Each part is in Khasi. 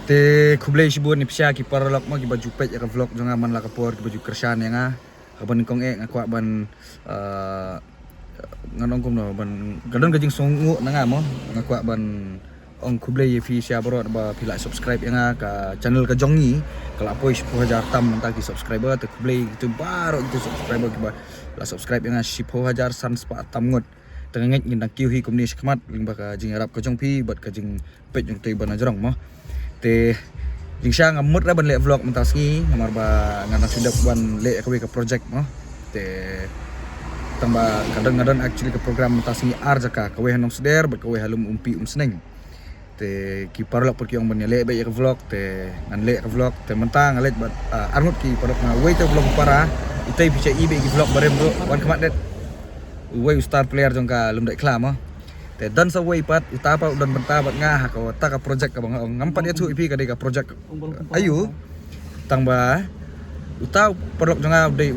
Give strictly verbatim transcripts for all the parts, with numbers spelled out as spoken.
Te khublei shibun ïa phi sha ki paralok mo kiba ju peit ïa ka vlog jong nga man la ka por kiba ju kyrshan ïa nga. Haba nyngkong eh nga kwah ban, ah, ngan ong kumno ban, ka don ka jingsngewnguh na nga mo. Nga kwah ban ong khublei ïa phi sha baroh ba phi la subscribe ïa nga, ka channel ka jong ngi ka la poi shiphew hajar tam mynta ki subscriber, te khublei kito baroh kito subscriber kiba la subscribe ïa nga shiphew hajar san spah tam ngut. Te nga ngeit ngin dang kiew hi kumne shakhmat lyngba ka jingïarap ka jong phi bad ka jingpeit jong phi ba na jrong mo. Te jingshisha ngam mut re ban leh vlog mynta sngi namar ba nga dang shu dep ban leh kawei ka project mo. Te tang ba ka don, nga don actually ka program mynta sngi ar jaka, kawei ha Nongsder bad kawei ha Lum Umpi Umsning. Te ki paralok pat ki ong ban ïaleh beit ïa ka vlog, te ngan leh ka vlog. Te mynta nga leit bad, ah, arngut ki paralok, nga wei te vlog para. Ita phi sha i beit ki vlog barim ruh, wan khmat det. Uwei u star player jong ka Lum Dei Khla mo. Te don sa uwei pat, uta pat u don bynta bad nga ha kata ka project kaba nga ong. Ngam pat ïathuh ïa phi ka dei ka project aïu. Tang ba uta u paralok jong nga u dei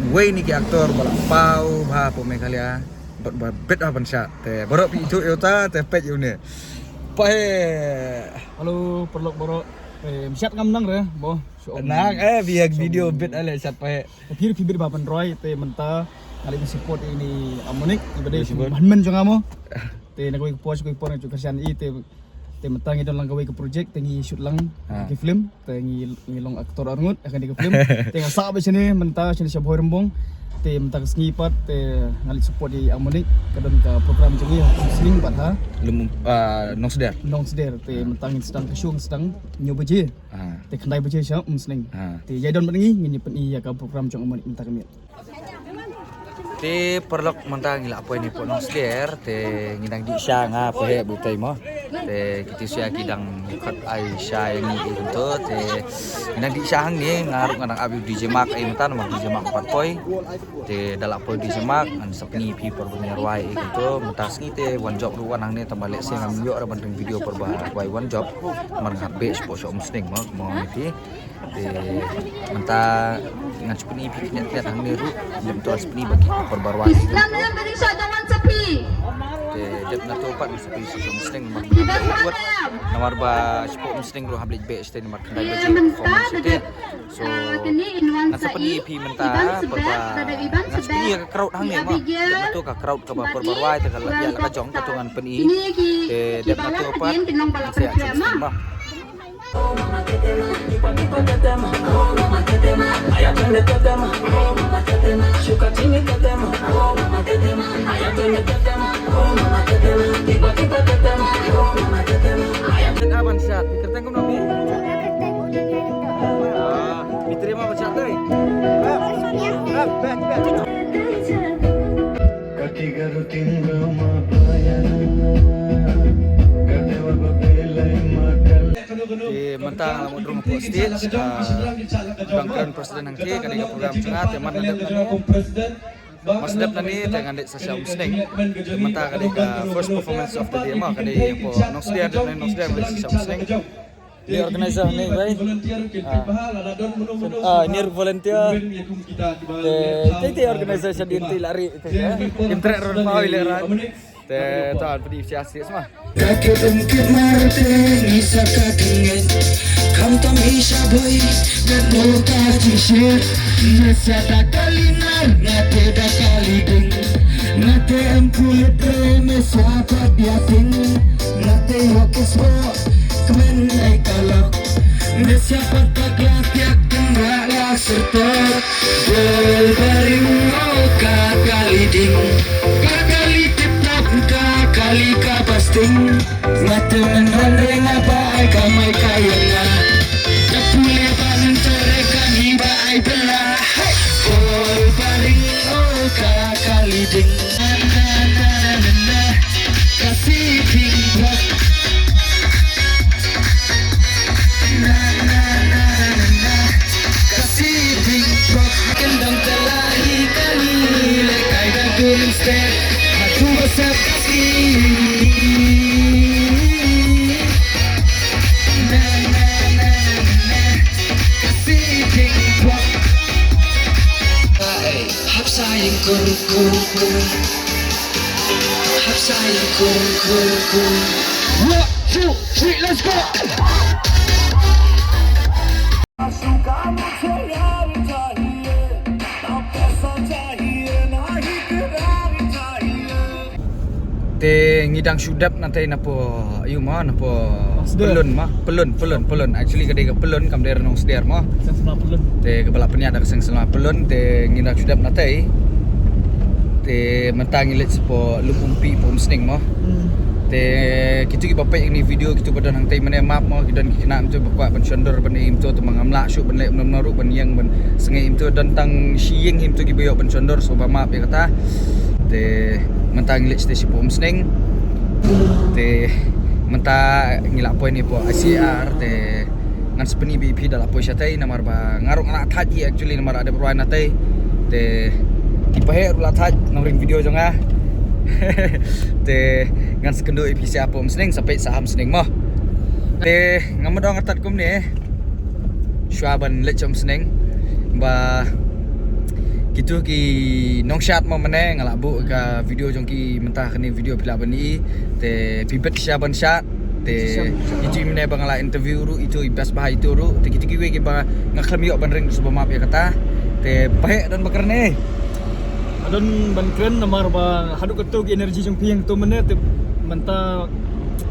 uwei na ki actor ba la paw bha hapoh Meghalaya. Bad ba bit ha ban shah. Te baroh phi ithuh ïa uta te peit ïa une. Pahe. Hello paralok baroh. Eh, ym shad ngam nang re mo. Nang eh biang video bit ale shad pahe. Te phi, phi bit ba ban roi te mynta nga leit ban support ïa i Amonik, i ba dei i hynmen jong nga mo. Te na kawei ka por sha kawei ka por nga ju kyrshan ïa i te, te mynta ngi don lang kawei ka project te ngi shoot lang ki film, te ngi, ngi long actor arngut ha kane ka film. Te nga sah beit shane mynta shane sha Bhoirymbong. Te mynta ka sngi pat te nga leit support ïa i Amonik, ka don ka program jong ngi ha Umsning bad ha Lum, ah, Nongsder. Nongsder te mynta ngin sdang ka show, ngin sdang hynñiew baje. Ah. Te khyndai baje sha Umsning. Ah. Te ïa don bad ngi, ngin ïa pyni ïa ka program jong Amonik mynta ka miet. Te paralok mynta ngi la poi ne poi Nongsder, te ngi dang dih sha nga poi he butai mo. Te kiti sha ki dang khot ai sha ïa ngi ïa kito, te ngi dang dih sha hangne, nga ruh nga dang ap ïa u D J Mark ai mynta namar D J Mark pat poi. Te da la poi D J Mark ngan sa pyni phi por ba ngi rwai ïa kito, mynta sngi te wan jop ruh wan hangne tang ba lehse ngam ïoh re ban ring video por ba rwai wan jop. Namar nga hap beh shapoh sha Umsning mo, mo ngi te. Te mynta ngan sa pyni phi kynjat kynjat hangne ruh. Dep to sa pyni ba ki por ba rwai. Te dep na to pat sa pyni sha Umsning namar ba shapoh Umsning ruh hap leit beh shatei namar khyndai baje performance shatei. So ngan sa pyni phi mynta por ba, ngan sa pyni ïa ka crowd hangne mo. Dep na to ka crowd kaba por ba rwai te ka la ïa la ka jong, kato ngan pyni. Te dep na to pat ngan sa ïa sha Umsning mo. Ban shot, kyrteng kumno phi? Ah, phi trei ma ban shot dei. Te mynta nga la mut rung hapoh stage, ah, dang kren president hangtei, ka dei ka program jong nga, te man la dep ngan, mas dep nani te ngan leit sa sha Umsning. Te mynta ka dei ka first performance of the day mo, ka dei hapoh Nongsder, dep nani Nongsder ngan leit sa sha Umsning. Ni organizer ni bai. Ah, ni volunteer. Te te organizer sha dien te la ri te. Im trek ron pau le ran. Te ton pdi sia sia sma. Ka kit um kit mar te ngi sa ka kynget. Kam tam hi sha boi ngat no ka jingshit. Ngi sa da kali nar nga te da kali ding. Nga te em pulit re me sa pa dia ting. Nga te yo kisbo kmen ai kalok. Me sa pa ta gla tiak kin ra la sertok. Bol baring o ka kali ding. Ka kali tip top ka kali ka basting. Nga te men ran re nga ba ai ka mai ka ïa nga. Ta pule ba ngan tore ka ngi ba ai bela. Hey! Bol baring o ka kali ding. Na na na na na. Ka si ping pok. Na na na na na na. Ka si ping pok. Ken dang ka la hi ka ni le kai dang turin step. Hatu ba sep ka si. Na na na na na na. Ka si ping pok. Hap sa ïing kur kur kur. Hap sa ïing kur kur kur. One, two, three, let's go. Eh, ngi dang shu dep na tei na po, ayu mo, na po Sdar. Pelun mo, Pelun, Pelun, Pelun. Actually ka dei ka Pelun, kam dei Ranong Sdar mo. Seng Sema Pelun. Te kaba la pynïaid da ka Seng Sema Pelun, te ngi dang shu dep na tei. Te mynta ngi leit sha po Lum Umpi po Umsning mo. Hmm. Te kito kiba peit ïa kane ka video, kito ba don hangtei mynne map mo, ki don ki khynnah mynta ba kwah ban shon dor ban ïa kito, te ma ngam lah shuh ban leh mynno mynno ruh ban ïeng ban sngewthuh, don tang shi ïing hi mynta kiba ïoh ban shon dor, so ba map ïa kata. Te mynta ngi leit sha tei sha po Umsning. Te mynta ngi la poi ne po I C R, te ngan sa pyni bad phi da la poi sha tei, namar ba nga ruh nga la thait hi actually, namar la dep rwai na tei. Te ki paheh ruh la thait nongring video jong nga. Te ngan sa kynduh ïa phi sha po Umsning, sa peit sha Umsning mo. Te ngam mut ong artat kumne shuwa ban leit sha Umsning ba kito ki nongshad mo mynne, nga la buh ka video jong ki mynta, kane video phi lah ban i. Te phi bit sha ban shad. Te ito mynne ba nga la interview ruh, ito i best bha ito ruh. Te kito kiwei kiba nga khlem ïoh ban ring, sngewbha map ïa kata. Te paheh don ba kren ne. Don ban kren namar ba haduh kato ki energy jong phi ïa kato mynne, te mynta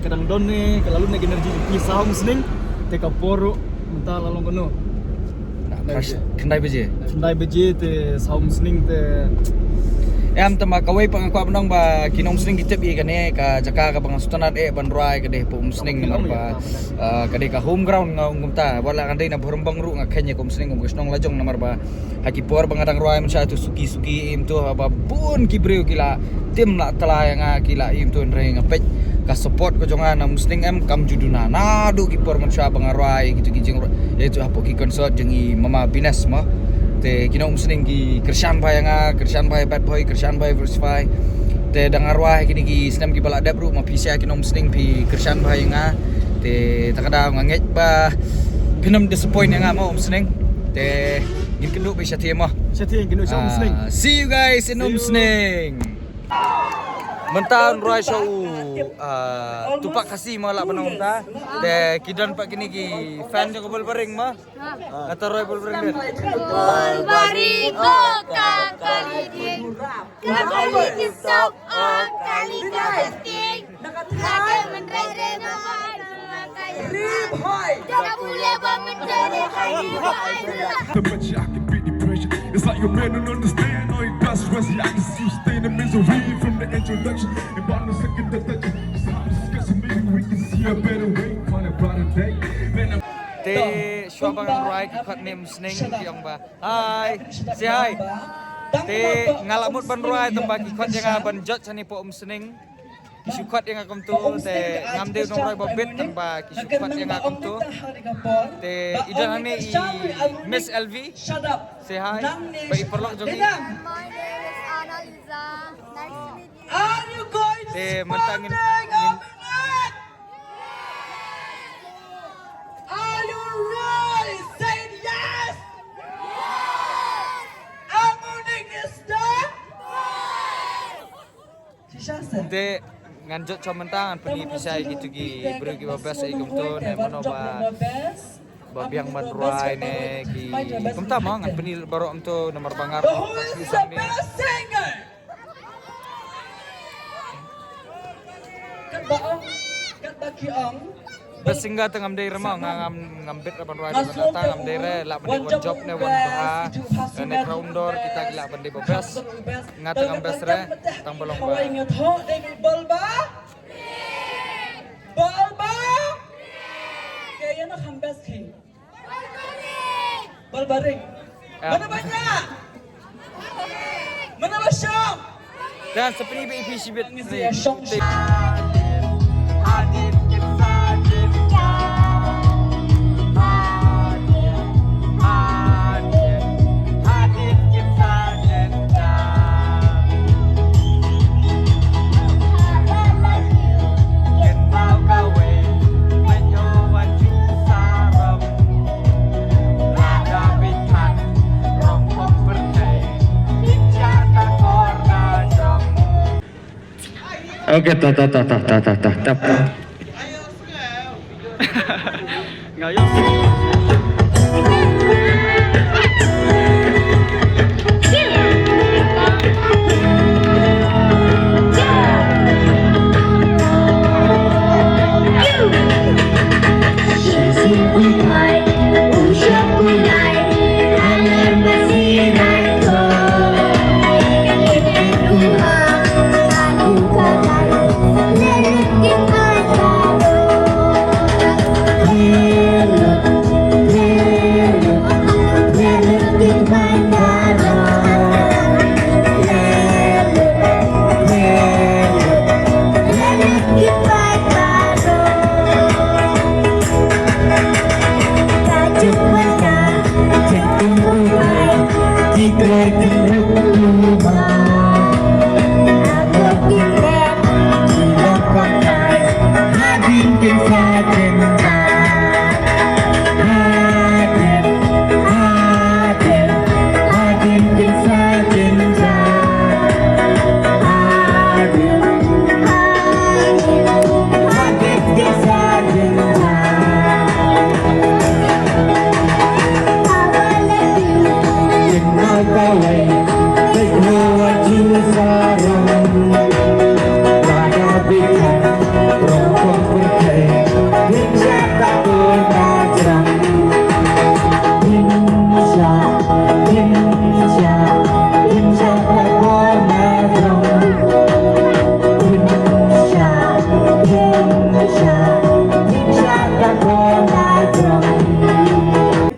ka dang don ne, ka la lut ne ki energy jong phi sha Umsning. Te ka por ruh mynta la long kano? Khyndai baje. Khyndai baje te sha Umsning te. Em, te ma kawei pat nga kwah ban ong ba ki nong Umsning ki tip ïa kane ka jaka kaba nga sngewtynnat eh ban rwai, ka dei hapoh Umsning namar ba, ah, ka dei ka home ground nga ong kumta. Wat la ngan dei na Bhoirymbong ruh nga kheiñ ïa ka Umsning kum ka shnong la jong, namar ba ha ki por ba nga dang rwai mynshuwa, to suki suki im to, haba bun ki briew ki la tim la tla ïa nga, ki la im to, hynrei nga peit ka support ka jong nga na Umsning em kam ju duna. Naduh ki por mynshuwa ba nga rwai kito ki jingrwai, ïa to hapoh ki concert jong i Mama Bines mo. Te ki nong Umsning ki kyrshan bha ïa nga, kyrshan bha ïa Bad Boy, kyrshan bha ïa Versify. Te da nga rwai kine ki snem kiba la dep ruh, ma phi sha ki nong Umsning phi kyrshan bha ïa nga. Te ta ka daw nga ngeit ba phin ym disappoint ïa nga mo Umsning. Te ngin kynduh bad sha thie mo. Sha thie ngin kynduh sha Umsning. Ah, see you guys in Umsning. Mynta ngi rwai sha u, ah, Tupac Khasi mo, lah ban ong mynta. Te ki don pat kine ki fan jong ka Bol Baring mo. Kata rwai Bol Baring. Bol Baring ko ka kali din. Ka kali din sok o kali ka ting. Ka ke menreng reng o ai. Rip hoi. Ka bule ba menreng reng ai. The bitch, I can beat the pressure. It's like your man don't understand. All he does is rest. I can see you stay in the misery from the introduction. And by the second detection, it's hard to discuss. Maybe we can see a better way. Find a brighter day. Man, I'm Te shuwa ba ngan rwai ki khot ne Umsning ki ong ba. Hi. Say hi. Te nga la mut ban rwai tang ba ki khot ïa nga ban judge hangne hapoh Umsning. Ki shu khot ïa nga kumto te ngam dei nongrwai ba bit tang ba ki shu khot ïa nga kumto. Te i don hangne i Miss L V. Say hi. Ba i paralok jong i. My name is Annalisa. Nice to meet you. Te mynta ngin, ngin Are you ready? Say yes! Yes! Amu ning is done? Yes! Te ngan jot chom mynta ngan pyni pisa ïa kito ki briew kiba best ïa kumto ne mano ba, ba biang ban rwai ne ki kumta mo ngan pyni baroh kumto namar ba nga. Who is the best singer? Katba ong, katba ki ong. Best singer te ngam dei re mo, nga ngam, ngam bit re ban rwai, bad kata ngam dei re, lah ban dei wan jop ne wan bha, ne crown d'or, kita ki lah ban dei ba best. Nga te ngam best re, tang ba long ba. Nga thoh dei bol ba. Bol ba. Ke ïa na kham best king. Bol baring. Mana banyak? Mana ba shong? Dan seperti B P C bit. Shong. Okay, ta ta ta ta ta ta ta ta. Nga ïoh.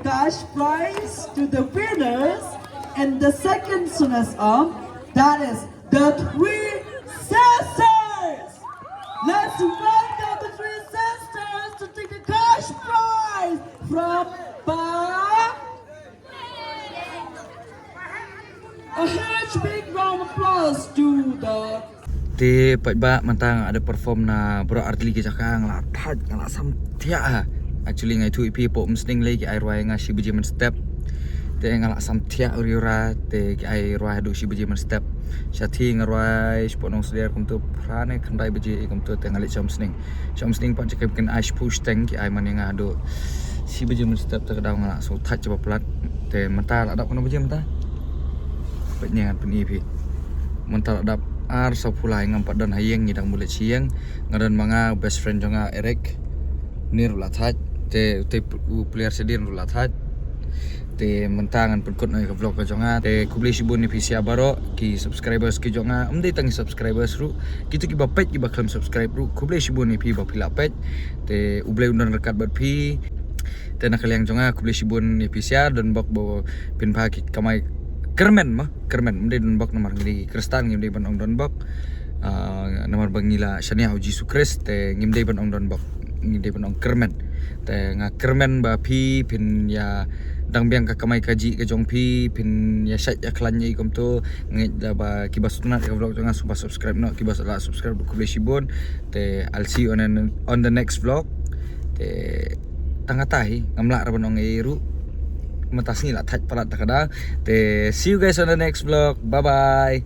Cash prize to the winners and the second runners up, that is the three sisters. Let's welcome the three sisters to take the cash prize from Ba. A huge big round of applause to the Te pat ba mynta nga da perform na bro artili ki jaka nga la thait nga la sam thiah ha. Actually ngai tu ipi po msning le ki ai rwai nga shi baje mynstep. Te nga la sam thiah uri ura te ki ai rwai hadu shi baje mynstep. Shathi nga rwai shpo nong seder kumtu prane khandai baje kumtu te nga le chom sning. Chom sning pat jakem ken ai shpo shteng ki ai mane nga hadu shi baje mynstep te ka daw nga la so thait chaba plat. Te mynta la dap kano baje mynta? Peit ne ngan pyni phi. Mynta la dap ar saw phew lai ngam pat don ha ïing ngi dang bulet shi ïing. Nga don ma nga best friend jong nga Eric. Ni ruh la thait te te u player sedin ruh la thait. Te mynta ngan pynkut na ka vlog ka jong nga. Te khublei shibun ïa phi sia baroh ki subscribers ki jong nga. Ym dei tang ki subscribers ruh. Kitu kiba peit kiba khlem subscribe ruh. Khublei shibun ïa phi ba phi la peit. Te U Blei un don ryngkat bad phi. Te na ka liang jong nga khublei shibun ïa phi sia don bok ba pynbha ki kamai kyrmen ma kyrmen ym dei don bok namar ngi dei Khristan ngim dei ban ong don bok. Ah, namar ba ngi la shaniah u Jisu Khrist te ngim dei ban ong don bok ngi dei ban ong kyrmen. Te nga kyrmen ba phi phin ïa dang biang ka kamai kajih ka jong phi phin ïa shait ïa khlaiñ ïa i kumto ngeit da ba kiba sngewtynnat ïa ka vlog jong nga sngewbha subscribe noh kiba la subscribe khublei shibun. Te I'll see you on, an, on the next vlog. Te tang kata hi ngam lah ra ban ong ei ruh. Mynta sngi la thait palat ta ka da. Te see you guys on the next vlog. Bye bye.